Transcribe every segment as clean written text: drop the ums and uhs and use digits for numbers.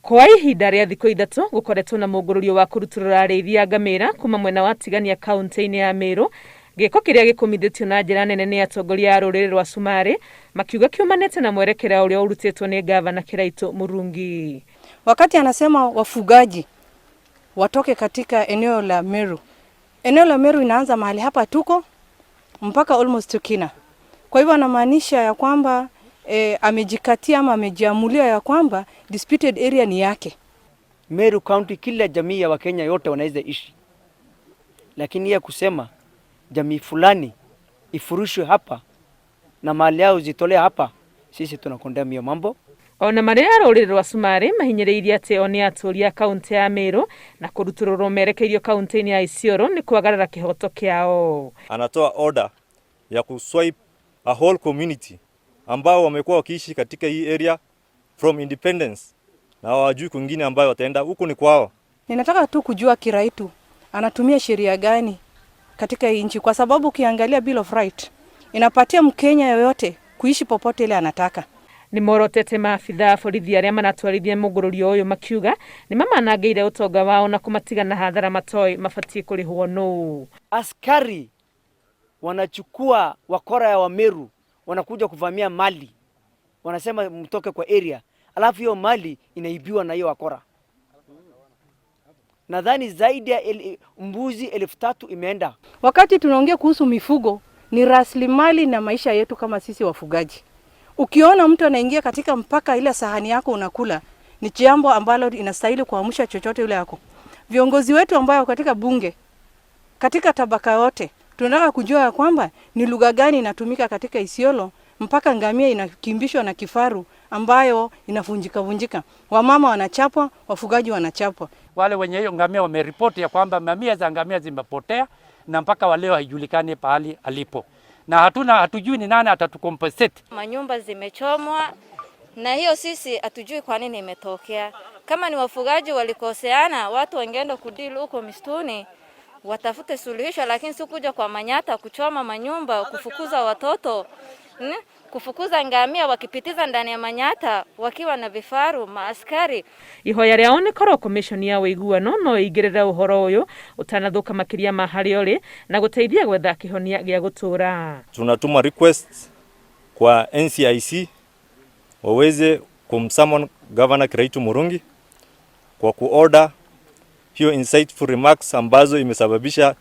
Kwa ihinda rĩa thikũ 3 gũkoretwo na mũngũrũrio wa kũrutũrũra arĩithi a ngamĩra kuma mwena wa Tigania kaunti-inĩ ya Meru, gĩko kĩrĩa gĩkũmithĩtio na njĩra nene nĩ atongoria a rũrĩrĩ rwa Cumarĩ makiuga kiumanĩte na mwerekera ũrĩa ũrutĩtwo nĩ gavana Kiraitũ Murungi. Wakati anasema wafugaji watoke katika eneo la Meru, eneo la Meru inaanza mahali hapa tuko mpaka almost Tukina. Kwa hivyo anamaanisha ya kwamba amejikatia ama amejiamulia ya kwamba disputed area ni yake. Meru County kila jamii ya Wakenya yote wanaweza ishi, lakini ya kusema jamii fulani ifurushwe hapa na mali yao zitolee hapa, sisi tuna condemn hiyo mambo. Ona marĩ a rũrĩrĩ rwa Cumarĩ mahinyĩrĩirie atĩ o nĩ atũũri a kaunti ya Meru na kũrutũrũrwo merekeirio kaunti-inĩ ya Isiolo nĩ kwagarara kĩhoto kĩao. Anatoa order ya kuswipe a whole community ambao wamekuwa wakiishi katika hii area from independence na hawajui kwingine ambayo wataenda, huku ni kwao. Ninataka tu kujua Kiraitu anatumia sheria gani katika hii nchi, kwa sababu ukiangalia Bill of Right inapatia Mkenya yoyote kuishi popote ile anataka. Nĩ morotete maabitha a borithi arĩa maratwarithia mũngũrũrio ũyũ makiuga nĩ mamanangĩire ũtonga wao na kũmatiga na hathara matoĩ mabatiĩ kũrĩhwo nũ. Askari wanachukua wakora ya Wameru wanakuja kuvamia mali, wanasema mtoke kwa area, alafu hiyo mali inaibiwa na hiyo wakora. Nadhani zaidi ya mbuzi 3,000 imeenda. Wakati tunaongea kuhusu mifugo, ni rasilimali na maisha yetu kama sisi wafugaji. Ukiona mtu anaingia katika mpaka ile sahani yako unakula, ni jambo ambalo inastahili kuamsha chochote yule yako. Viongozi wetu ambao katika bunge, katika tabaka yote, tunataka kujua ya kwamba ni lugha gani inatumika katika Isiolo mpaka ngamia inakimbishwa na kifaru ambayo inavunjika vunjika. Wamama wanachapwa, wafugaji wanachapwa. Wale wenye hiyo ngamia wameripoti ya kwamba mamia za ngamia zimepotea na mpaka wa leo haijulikani pahali alipo, na hatujui ni nani atatucompensate. Manyumba zimechomwa na hiyo sisi hatujui kwa nini imetokea. Kama ni wafugaji walikoseana, watu wangeenda kudeal huko misituni watafute suluhisho, lakini si kuja kwa manyata kuchoma manyumba, kufukuza watoto, kufukuza ngamia wakipitiza ndani ya manyata wakiwa na vifaru maaskari. Ihoya rĩao nĩ korwo commission ya ũiguano no ĩingĩrĩre ũhoro ũyũ ũtanathuka makĩria ma harĩa ũrĩ na gũteithia gwetha kĩhonia gĩa gũtũũra. Tunatuma request kwa NCIC waweze kumsummon Governor Kiraitu Murungi kwa kuorder hiyo insightful remarks ambazo imesababisha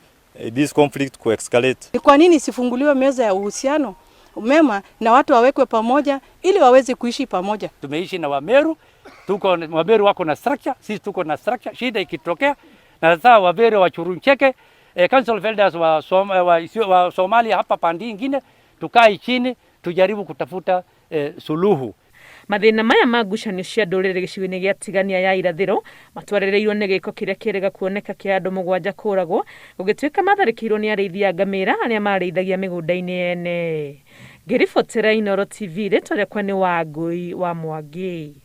this conflict kuescalate. Ni kwa nini isifunguliwe meza ya uhusiano mema na watu wawekwe pamoja ili waweze kuishi pamoja? Tumeishi na Wameru, tuko Wameru wako na structure, sisi tuko na structure. Shida ikitokea na sasa Wameru wa Churuncheke, Council of Elders wa Somalia hapa pandi ingine, tukae chini tujaribu kutafuta suluhu. Mathĩna maya ma ngucanio cia ndũrĩrĩ gĩcigo-inĩ gĩa Tigania ya irathĩro matwarĩrĩirwo nĩ gĩko kĩrĩa kĩrĩga kuoneka kĩa andũ 7 kũragwo gũgĩtuĩka matharĩkĩirwo nĩ arĩithi a ngamĩra arĩa marĩithagia mĩgũnda-inĩ ene. Ngĩribotera Inooro TV, rĩtwa rĩakwa nĩ Wangũi wa Mwangi.